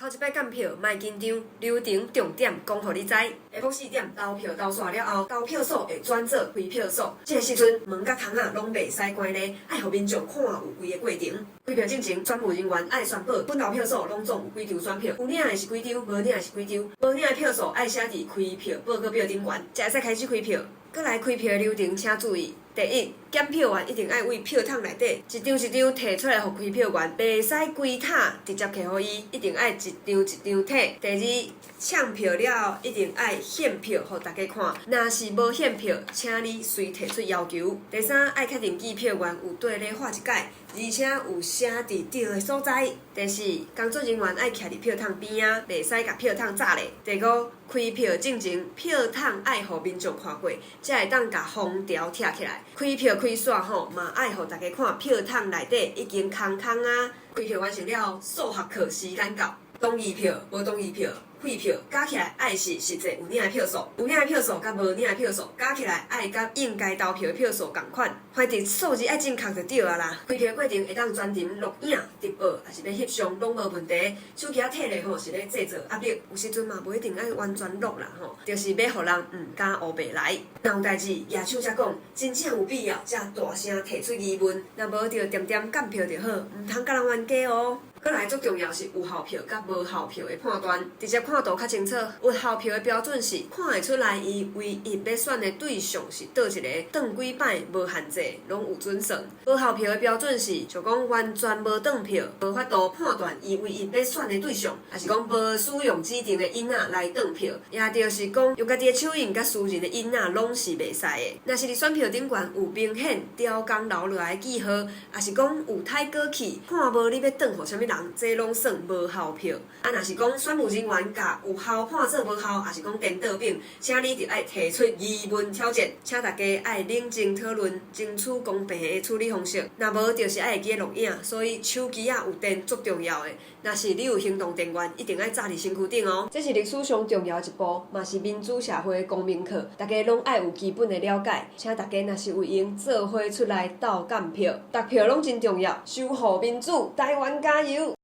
頭一擺監票，莫緊張，流程重點講予你知。下晡4點投票投煞了後，投票所會轉做開票所。這个時陣門佮窗仔攏袂使關咧，愛予民眾看有規个過程。開票進前，選務人員愛宣布，本投票所攏總有幾張選票，有領的是幾張，無領的是幾張，無領的票數愛寫佇開票報告表頂懸，才會使開始開票。閣來開票的流程，請注意：第一，檢票員一定愛對票桶內底一張一張提出來予開票員，袂使規塔直接提予伊，一定愛一張一張提。第二，搶票了後一定愛獻票予大家看，若是無獻票，請你隨提出要求。第三，愛確定計票員有綴咧畫一改，而且有寫佇對的所在。第四，工作人員愛徛佇票桶邊仔，袂使共票桶紮咧。第五，開票進前，票桶愛予民眾看過，才會當共封條拆起來。開票開煞吼，嘛愛予大家看票桶內底已經空空啊。開票完成了後，數學課時間到，同意票、無同意票、廢票加起來愛是實際有領的票數，有領的票數佮無領的票數加起來愛佮應該投票的票數仝款，反正數字愛正確就對啊啦。開票過程會當全程錄影、直播，抑是欲翕相攏無問題。手機仔提咧吼是咧製造壓力，有時陣嘛無一定愛完全錄啦吼，就是欲予人毋敢烏白來。若有代誌舉手才講，真正有必要才大聲提出疑問，若無就恬恬監票就好，毋通共人冤家哦。閣來足重要是有效票佮無效票的判斷，直接看圖較清楚。有效票的標準是看會出來，伊唯一欲選的對象是佗一个，轉幾擺無限制，攏有準算。無效票的標準是，就講完全無轉票，無法度判斷伊唯一欲選的對象，抑是講無使用指定的印仔來轉票，也就是講用家己的手印佮私人的印仔攏是袂使的。若是佇選票頂懸有明顯雕工留落來的記號，抑是講有刣過去，看無你欲轉予啥物人，這攏算無效票。啊，若是講選務人員共有效判做無效，抑是講顛倒反，請你著愛提出疑問挑戰，請大家愛冷靜討論，爭取公平的處理方式。若無就是愛會記得錄影，所以手機仔有電足重要的。若是你有行動電源，一定愛紮佇身軀頂哦。這是歷史上重要的一步，嘛是民主社會的公民課，大家攏愛有基本的了解。請大家若是有閒，做伙出來鬥監票，逐票攏真重要，守護民主，台灣加油！